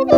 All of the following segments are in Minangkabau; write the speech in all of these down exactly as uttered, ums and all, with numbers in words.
Eh,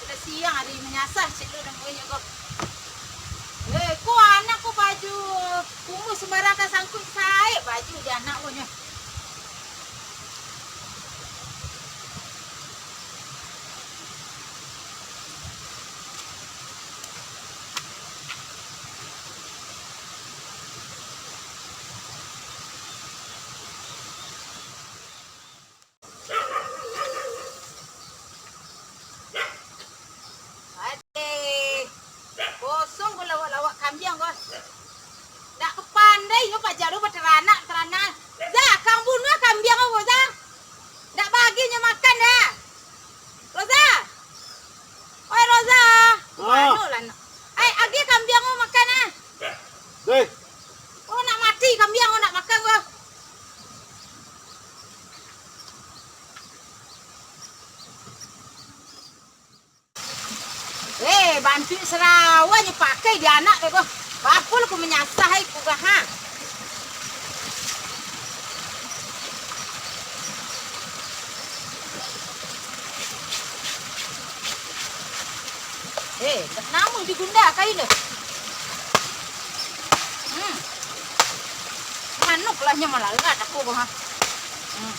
sudah siang hari manyasah cek tu nungguinyo ko. Eh, ko anak ko baju kumuh sembarang tasangkuik saik baju di anak ko nyo. Adeh, kosong ko lawak-lawak kambiang ko. Ndak ka pandai nyo paja tu bataranak, taranak. Za, kang bunuah kambiang ko, Za. Ndak bagi nyo makan, Da. Roza. Oi, Roza. Ah. Mano lah, nak. Ai, agiah kambiang ko makan, ah. Deh. Oh, nak mati kambiang ko, nak makan ko. Eh, bantuak sarawa nyo pakai di anak tu ko. Bapul ko manyasah ai ko, ha. Eh, ndak namuah digunda kain tu. Hmm. Manuk lah nyo malarat aku ko, ha. Hmm.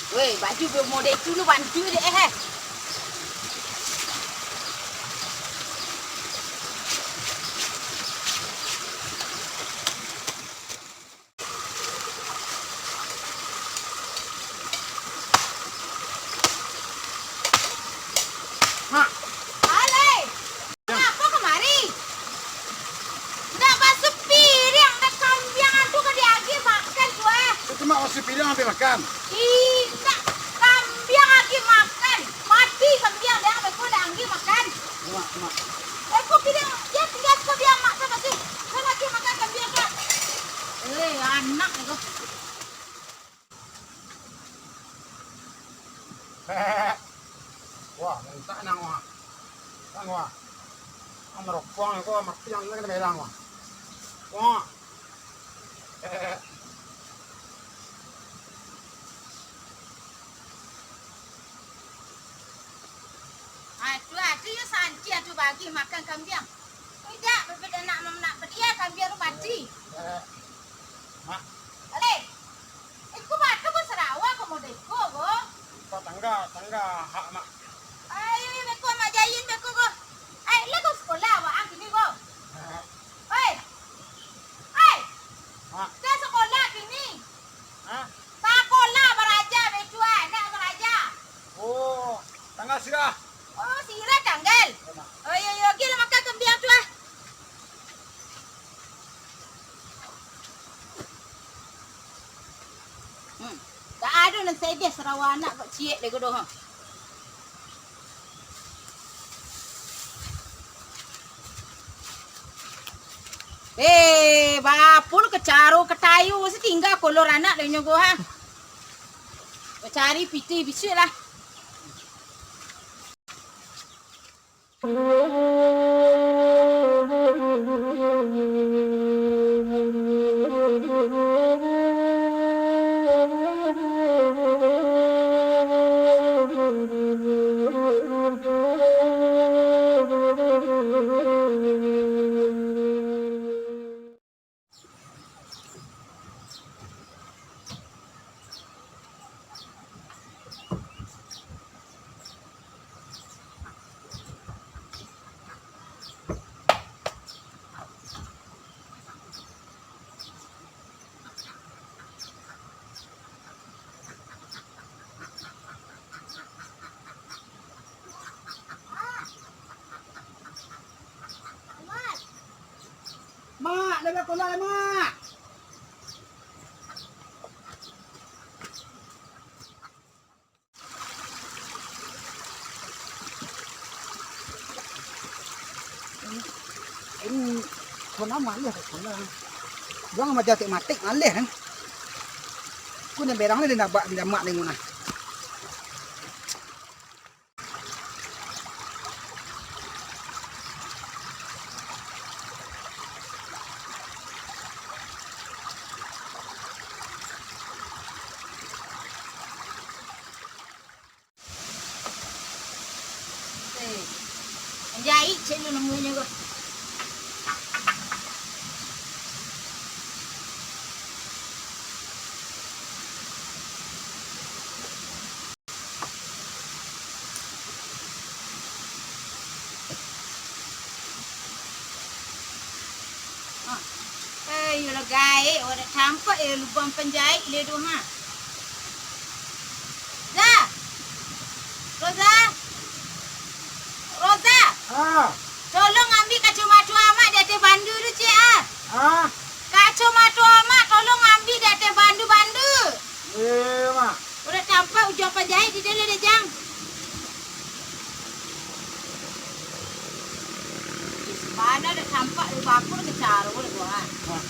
Weh, baju model itu lu bantu je, eh, eh. Mak. Alai. Ngapo kamari? Ndak basuah piriang, ndak kambiang tu ka diagiah makan tu, eh. Itu mak basuah piriang ambiak makan. Indak, kambiang agiah makan. Mati kambiang, dah beko dak agiah makan. Mak, mak. Eh, ko piriang, yo tingga siko di amak tu masih. Kan agiah makan kambiang tu. Eh, anak tu. Wah, mantap nang, wah. Nang, wah. Ang marokok ko, mati ang nang kena belang, wah. Wah. Atuah, atuah yo santi atuah bagi makan kambiang. Indak, bebet anak mamak nak padia kambiang tu mati. Eh, Mak. Alai. Iko batu ko sarawa ko model iko ko. Iko tangga, tangga hak, Mak. Ayo, beko Mak Jain beko ko. Ai, lah ko sekolah awak ang kini ko. Eh. Oi. Oi. Mak. Ka sekolah kini. Hah? Sakolah baraja, betua, nak baraja. Oh, tanggal sirah. Oh, sirah tanggal. Yo, Mak. Oh, iyo, iyo, gilah makan kambiang tu, ah. Hmm. Tak ado nan sadih sarawa anak kok ciek dek ko doh, ha. Eh, bapul ka caro ka tayu, si tingga ko Ranak dek nyo ko, ha. Bacari pitih bisuak lah. Mak, dah bakolah, Mak. Ini kona maleh, kona. Buang maja tek matek maleh, kan. Ku nan berang ni, nak bak, nak mak ni, nguna. Eh, manjaik cek tu namonyo ko. Ah. Eh, iyolah gaek, awak dak tampak yo lubang panjaik le tu, ha. Za! Roza! Roza! Ah. Tolong ambiak kacomato amak di ateh bandu tu, cek, ah. Ah. Kacomato amak tolong ambiak di ateh bandu-bandu. Iyo, Mak. Udah tampak ujuang panjaik di dalam deh, Jang. Ih, sabana dah tampak di dapur ke caro deh gua. Nah.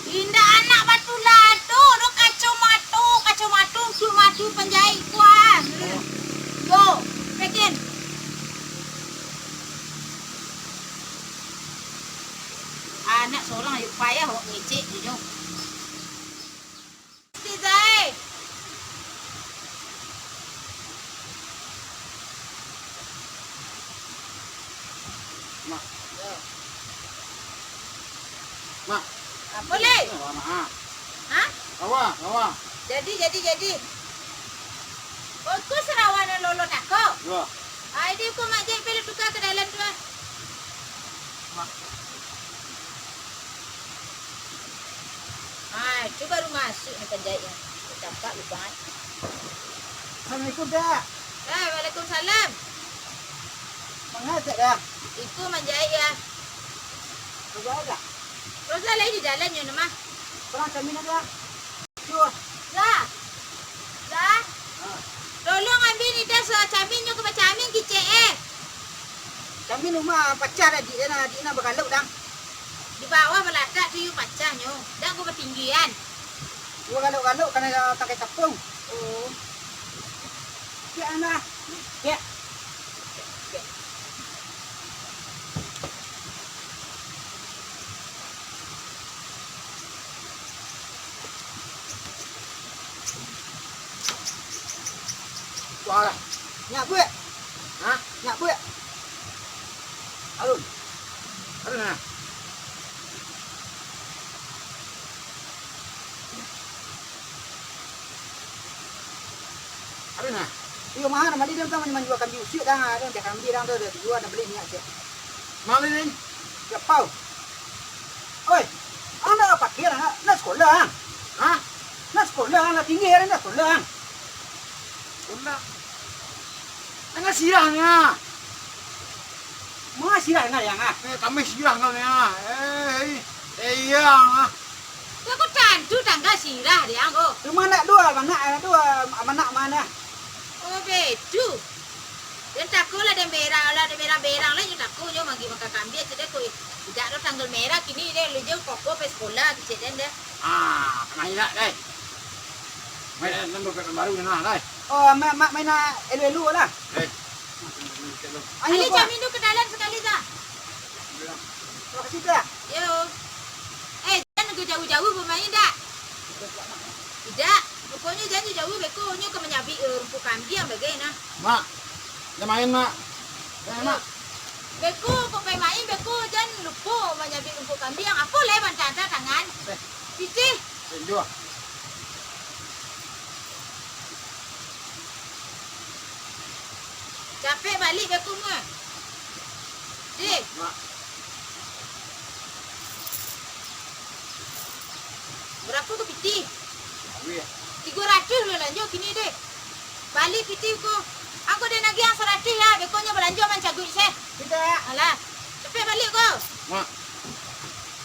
Indak anak batu lado doh, kacomato, kacomato untuak matu panjaik gua. Nah. Yo, pekin. Anak sorang ayo payah awak ngecek inyo. Ti Zai. Mak. Yo. Mak. Apo lai? Yo, Mak, ah. Ha? Rawa, rawa. Jadi, jadi, jadi. Bagus rawa nan lolot ako. Yo. Ai, di ko Mak Jek, pai lo tuka ka dalam tu, ah. Mak. Ah, tu baru masuak ni panjaik ni. Tampak lubang, eh. Assalamualaikum, Dak. Ah, waalaikumsalam. Manga, Dak? Iko manjaik, ya. Roza, Dak? Roza lai di dalam, nyo, mah. Kurang camin, Dak. Za. Za. Ha. Tolong ambiak ni, Da, sa-, camin nyo ka bacamin kicek, eh. Camin rumah pacah dah, di, nah, di nah bagalok, Dang. Di bawah balatak tu, yu, pacah nyo. Dang ko batinggian. Yu bagalok-galok, kana tangkai capung. Oh. Cek, Ana. Cek. Wah, nyak buek. Hah? Nyak buek. Alun. Alun, nah. Alun, nah. Iyo, maha, mali dia tu manjua kambing usiak dah, dah kambing dah tu, dah dijua, dah bali minyak cek. Mali ni? Siapa? Oi, ang nak pakai lah, nak sekolah, ang. Hah? Nak sekolah, ang, nak tinggi, ang, nak sekolah, ang. Sekolah? Tangah sirah ni, ah. Manga sirah tangah, yang, ah? Eh, kami sirah kau ni, ah. Eh, eh, eh, iya, ah. Kau tantu tangah sirah, yang, oh. Cuma nak dua, manak, nak dua, manak mana? Oh, betu. Den tako lah den berang, lah den berang-berang lah, nyo tako nyo magi makan kambiang, cek den ko, eh, idak doh tanggal merah kini, den, lu jo koko pe sekolah, cek den deh. Ah, pernah idak, deh. Main, eh, nambah pemain baru ni nah, deh. Oh, mak, mak main nak elu-elu lah. Eh. Ayo, Ali, Pak. Jamin tu ke dalam sekali dah. Terima kasih, Kak. Yo. Eh, jan jauah-jauah bamain dak? Idak. Pokoknyo jan jauah beko, nyo ka manyabik, eh, rumpuik kambiang bagai nah. Mak, jan main, Mak. Jan main, Mak. Beko, kok pai main beko, jan lupo manyabik rumpuik kambiang. Apo lai bantanta tangan? Eh. Pitih. Tunjuak. Capek balik beko mah. Deh. Mak. Barapo ko pitih? Duit. Tigo ratuih lo balanjo kini deh. Balik pitih ko. Angko den agiah saratuih lah, beko nyo balanjo mancaguik seh. Tidak. Alah. Capek balik ko. Mak.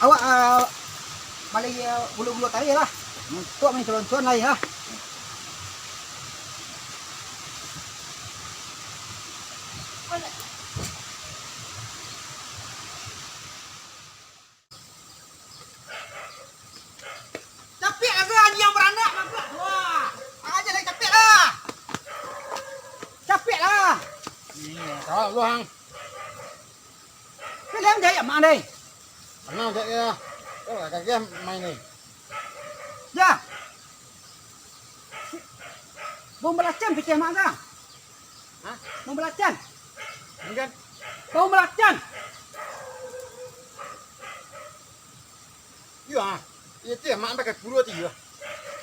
Awak, ah, bali, ah, bulu-bulu tadi lah. Hmm. Tu main calon-calon lai lah. Capek lah, anjiang baranak, mampus. Wah, aja lai capek lah. Capek lah. Iya, salah lu, Ang. Kalian jahit amak deh. Kenal cak ya. Kau lah kagak main ni. Ya. Bom balacan pitih amak ka? Hah? Bom balacan. Enggak. Bom balacan. Iya, ah. Iya, tu mak sampai ke puluh tiga.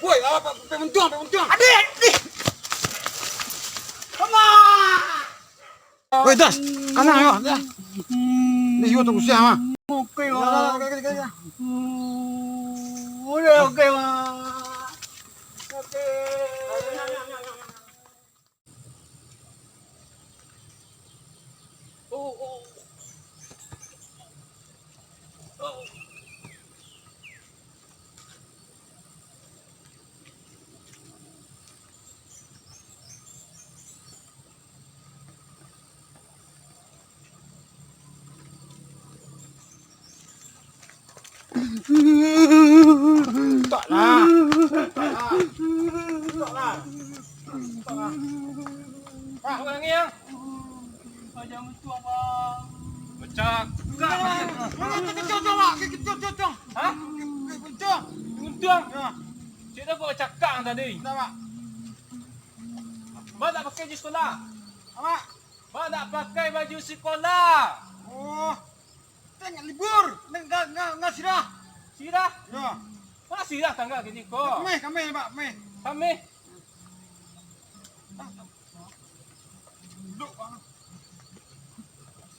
Woi, apa, apa, apa, untung, apa, untung? Adik, adik. Come on. Woi, Das, kana yo, Das. Ni yo tu usia mah. Oke, Wak. Udah oke, Wak. Oke. Oh, oh. Oh. Tak lah. Tak lah. Tak lah. Tak lah. Pak, apa lagi, ya? Macam tu, Abang. Pecah. Enggak, Bang. Kencang, kencang, Bang. Kencang, kencang. Hah? Kencang. Untung. Ya. Cik dah buat cakap tadi. Enggak, Pak. Bang tak pakai baju sekolah? Apa? Bang tak pakai baju sekolah. Oh. Tengah libur. Nggak, nggak, nggak sirah. Sirah? Ya. Mana sirah tanggal kini ko? Kami, kami, Pak, kami. Kami. Duduk, Pak.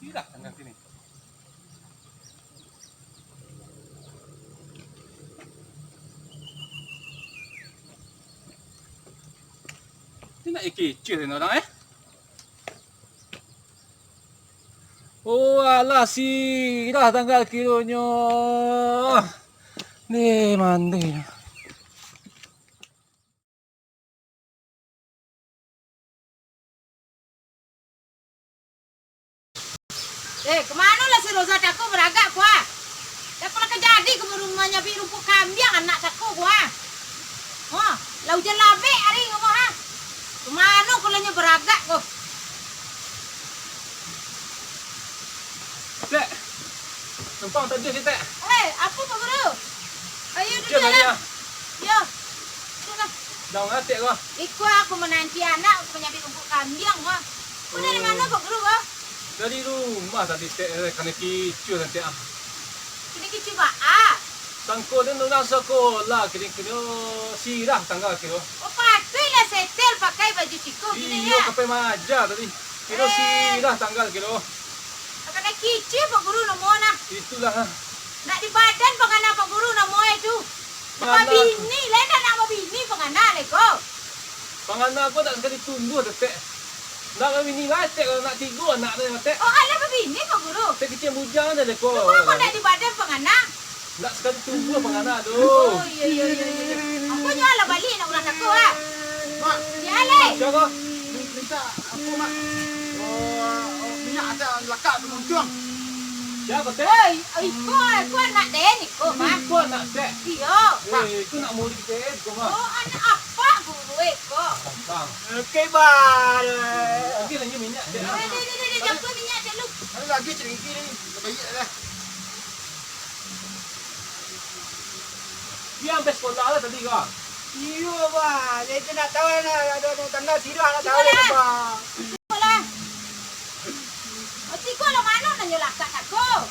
Sirah tanggal kini. Ti nak ikicil ni orang, eh? Oh, alah, sirah tanggal kilonyo. Ni mandi. Eh, kamano lah si Roza tako baragak ko, ah? Tako lah ka jadi ko rumah nyabik rumpuik kambiang anak tako ko, ah? Ha, lah ujan labek ari ko, ha? Kamano ko lah nyo baragak ko? Tek, numpang tajus, Tek. Eh, apo, Pak Guru? Ayo, duduak lah. Yo, duduak lah. Dah ngatek ko. Iko aku mananti anak, aku manyabik rumpuik kambiang ko. Ko dari mano, Pak Guru, ko? Dari rumah tadi, Tek, eh, kanai kicuah, Tek, ah. Kanai kicuah baa? Sangko den urang sakolah, kini-kini sirah tanggal kiro. Oh, patuiklah setel pakai baju siko kini, yo? Iyo, ka pai maaja tadi. Kiro sirah tanggal kiro. Kanai kicuah, Pak Guru, namo nah. Itulah, ha. Nak di badan pangana Pak Guru namo e tu. Nak babini, lai ndak nak babini pangana lai ko. Pangana ko ndak sakali tumbuah doh, Tek. Ndak babini lai, Tek, kalau nak tigo anak tu, Tek. Oh, alah babini, Pak Guru? Tek kicik bujang aja deh ko. Cubo ko ndak di badan pangana. Ndak sakali tumbuah pangana tu. Oh, iyo, iyo, iyo, iyo. Apo nyo alah baliak nak urang tako, ah? Mak. Yo, lai. Mak, siapa? Minta apo, Mak? Minyak asa lakak tu muncuang. Sia ko, Tek? Oi, iko, iko anak den iko, Bang. Iko anak Tek? Iyo. Eh, iko nak murid Tek, iko mah. Oh, anak apak guru iko. Bang. Oke, Bang. Lagi, lagi minyak, Tek. Eh, deh, deh, deh, deh, jago minyak, Tek, lu. Ada lagi cerita ni, nak bayar lah. Dia sampai sekolah lah tadi, Bang. Iyo, Bang. Dia tu nak tahu lah, nak, ada, ada tanggal sirah nak tahu lah, Bang. Lah. Ati ko lah mano nanyo lakak tako?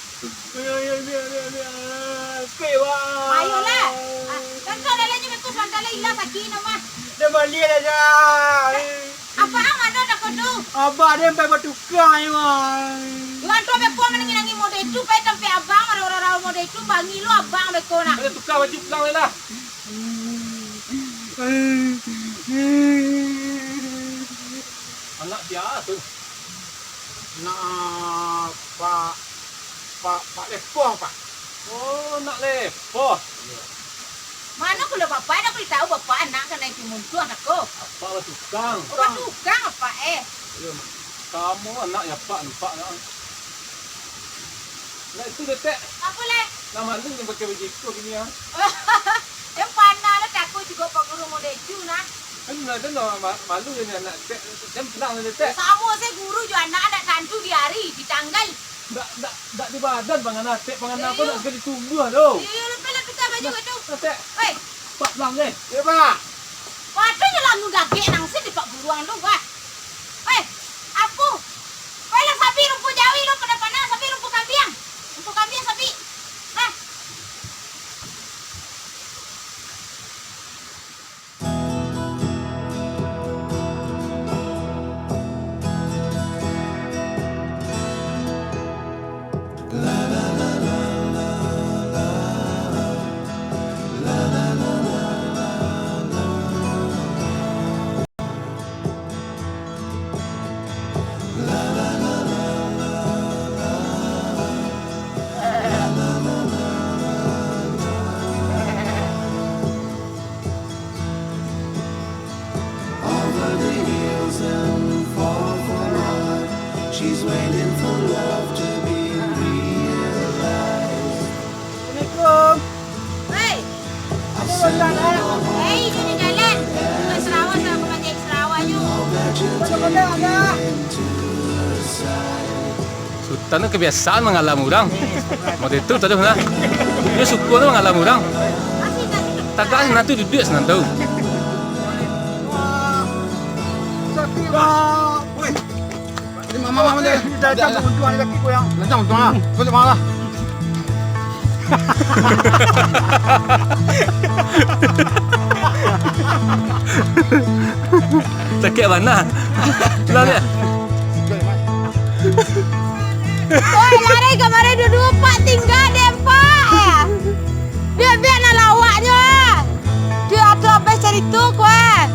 Ayolah. Ah, kan kau lalai nyo beko, samantaro ilang sakik no mah. Dah baliak dah, dah. Abang mano tako tu? Abang dia sampai batukang ni, Bang. Iwan tu beko manangih-nangih model tu, pai tampek abang, marau-rau model tu, bangi lo abang beko nah. Ada tukar baju pulang lah. Anak sia tu? Nak, ah, Pak, Pak, Pak Lepoh, Pak. Oh, nak Lepoh. Iyo. Mano pulo bapak, dak boleh tahu bapak anak ka naiak timun tu, anak ko. Apak batukang. Oh, batukang apak, eh. Iyo, Mak. Samo anak ya, Pak, nampak nak. Lah itu, Tek. Apo lai? Nah, malu yang pakai baju iko gini, ah. Yang panah lah, takut juga Pak Guru model tu, nah. Kan lah, kan lah, ma-, malu ni anak Tek. Kan pulang lah, Tek. Samo se guru jo anak, anak tantu di hari, di tanggal. Ndak, ndak, ndak di badan panganan, Tek. Panganan ko ndak sekali tumbuah tu. Iyo, lepas lah tukar baju tu. Nah, Tek. Hei. Pak pulang, Tek. Iyo, Pak. Waduh, nyo lah nu dagek nang se di Pak Guru ang tu, wah. Hei, aku. Hei, lah sapi rumpu jawi lo, panah-panah sapi rumpu kambiang. Rumpu kambiang sapi. Hah. Over the hills and far, far wide, she's waiting for love to be realized. Assalamualaikum. Hei. Ada bosan, ah? Hei, ini jalan. Bukan Sarawak, sama aku pakai Sarawak, yuk. Bosan, bosan, ada. Sutan tu kebiasaan mangalam urang. Model tu taruih nah. Dia suko tu mangalam urang. Tagak sinan tu, duduak sinan tu. Sakik, Mak. Ini mama, mama dia. Dah, dah, untung ada laki kau yang. Dah, untung ah. Kau tak marah. Sakik bana. Lah, lihat. Oi, lari kamari dudu, Pak, tingga deh, Pak. Biak-biak nak lawaknyo, ah. Biak ado abih carito ko, ah.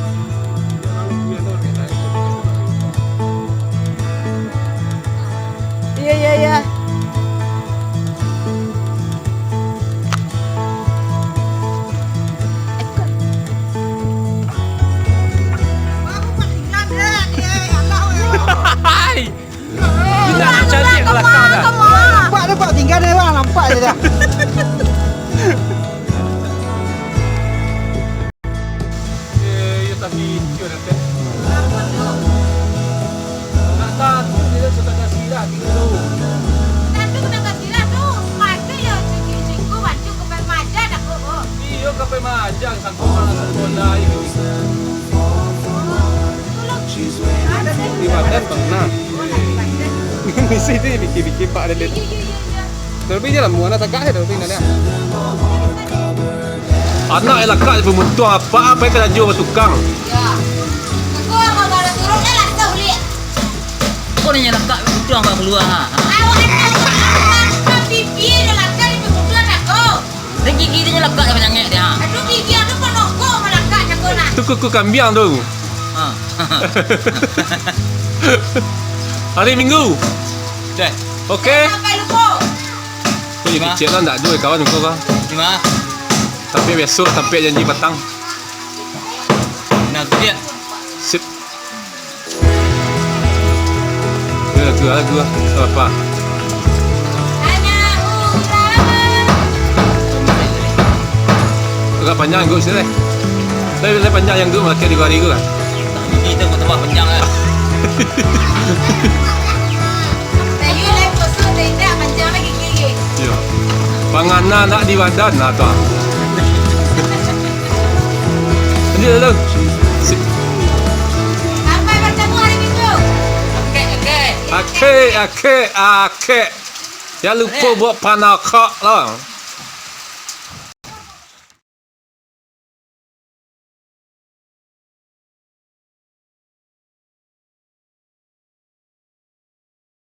Iya, iya, iya. Hai. Indak nak cari belakang dah. Nampak tu, Pak, tingga dia, Bang. Nampak je dah. Eh, ya, tapi itu dah, Tek. Nak tahu dia sudah kasih dah, gitu. Tapi kena kasih lah tu, sepatu ya, cuci-cuci ku, baju ke maja dah, kok. Iyo, ka pai maja, sangko malas sangko lain. Di badan pernah. Di sini bikin-bikin Pak Lele. Tapi je lah, muana tagak je, tapi nak lihat. Anak elakak di pemuntuang apa, apa yang kena jual tukang. Ya. Aku mau baru turun dah lah, kita ulik. Kau ni yang lakak pemuntuang, Bang, keluar, ha. Awak anak, anak, anak, pipi dah lakak di pemuntuang, nak kau. Dia gigi dia lakak dah manyangek dia. Aduh, gigi aku penuh kok malakak jago nah. Tu kuku kambiang tu. Ha. Hari Minggu. Deh. Oke. Sampai lupa. Kau je kecil lah, ndak jual kawan kau, Bang. Terima. Tapi besok, tapi janji patang. Nah, tu dia. Sip. Lagu apa? Agak panjang, Gus, deh. Lebih, lebih panjang yang tu, makin di hari tu lah. Ini tu tambah panjang lah. Lagi, lagi kosong, dah indak panjang lagi, gigi. Yo. Pangana nak di badan lah tu. Lanjut dulu. Sip. Sampai bertemu hari Minggu. Oke, oke. Akek, akek, akek. Jan lupo buek panakak lah.